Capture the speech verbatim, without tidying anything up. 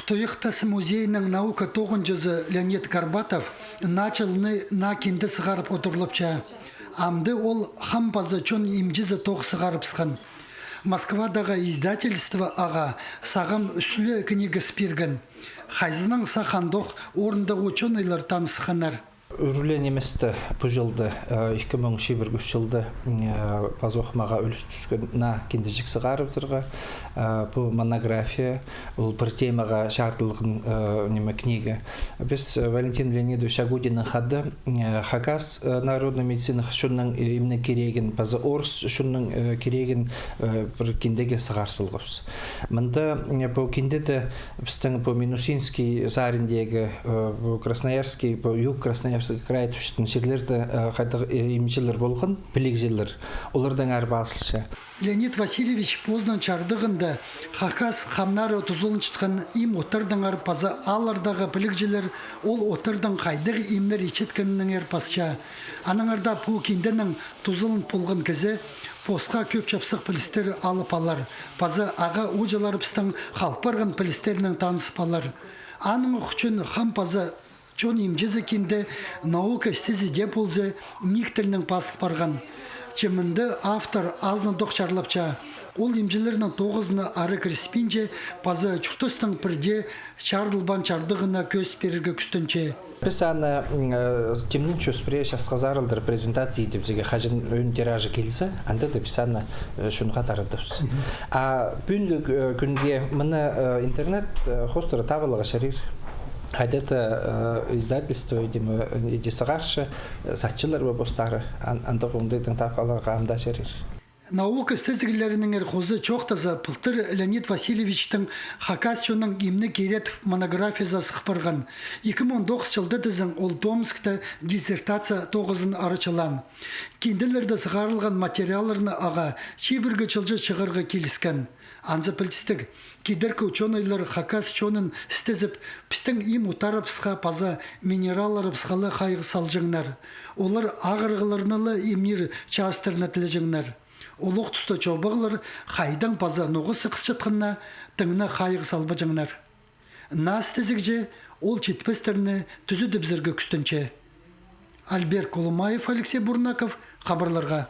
Туйыхтас музейнің наука тоғынҷызы Леонид Горбатов наа чылны наа кинде сығарып одырлапча. Амды ол «Хам паза чон имҷізі» тоғыс сығарыбысхан. Москвадағы издательство ағаа сағам ӱс ле книгазы пирген. Хайзынаң сах андох орындағы учёныйлар танысханнар. Ӱр ле ниместе пу чылда, э, ікі муң чибіргі ӱс чылда, э, пазох мағаа ӱлӱс тӱскен наа киндеҷік сығарыбызарға. Э, пу монография, ол пір темаға чарыдылған, э, ниме, книга. Піс, э, Валентин Леонидович Агудиннең хада, э, хакас, э, народный медицина чонның, э, имнег кирегін, паза орыс чонның, э, кирегін, э, пір киндеге сығар салғабыс. Мында, э, пу киндеде пістің пу Минусинский сариндағы, э, пу Красноярский, пу Юг Красноярский край тіпчеткен чирлерде, э, хайдағ, э, имҷілер полған, пілігҷілер, олардаң ары пазылча. Леонид Васильевич позының чардығында хакас хамнары тузаланчатхан им оттардаңар паза алардағы пілігҷілер ол оттардаң хайдағ имнер итчеткенінеңер пасча. Аннаңар даа пу кинденең тузаланып полған кізі посха кӧп чапсых пілістер алып алар, паза аға-ууҷаларыбыстың халып парған пілістерінең танысып алар. Аның ох ӱчӱн «Хам паза чон имҷізі» кинде наука істезі дее полза, ниик тілнең пазыл парған. Че мында автор азынадох чарлапча. Ол имҷілернің тоғызына ары кіріспинче паза чуртастаң пірдее чарыдылбаан чардығына кӧзіт пирерге кӱстенче. Піс аны, м, э, тимненчебіс пірее часхазар алдар презентация идібізерге, хаҷан ӧӧн тиражы килзе, анда даа піс аны, э, чонға таратарбыс. А пӱӱнгі, э, кӱнге мыны, э, интернет, э, хоостыра таап аларға чарир. Хайда-да, э, издательство, видимо, иди сығарча, э, сатчалар ба постары, ан-, андағ оңдайдаң таап аларға ам даа чарир. Наука істезіглерінеңер хоза чоохтаза, пылтыр Леонид Васильевичтің хакас чонның имнег кирек монографиязы сых парған. Ікі муң он тоғыс чылда тізең ол Томскта диссертация тоғызын арачылаан. Кинделерде сығарылған материалларны аға чибіргі чылҷа чығарға киліскен. Анзы пілдістіг, кидеркі учёныйлар хакас чонын істезіп, пістің им оттарыбысха паза минералларыбысха ла хайығ салҷаңнар. Олар ағырығларны ла имнир чазыттарына тілеҷеңнер. Олох туста чобағлар хайдаң паза ноға сығысчатханына тың на хайығ салбаҷаңнар. Наа істезігҷе ол читпестерні тӱзедібізерге кӱстенче. Альберт Колумаев, Алексей Бурнаков, хабарларға.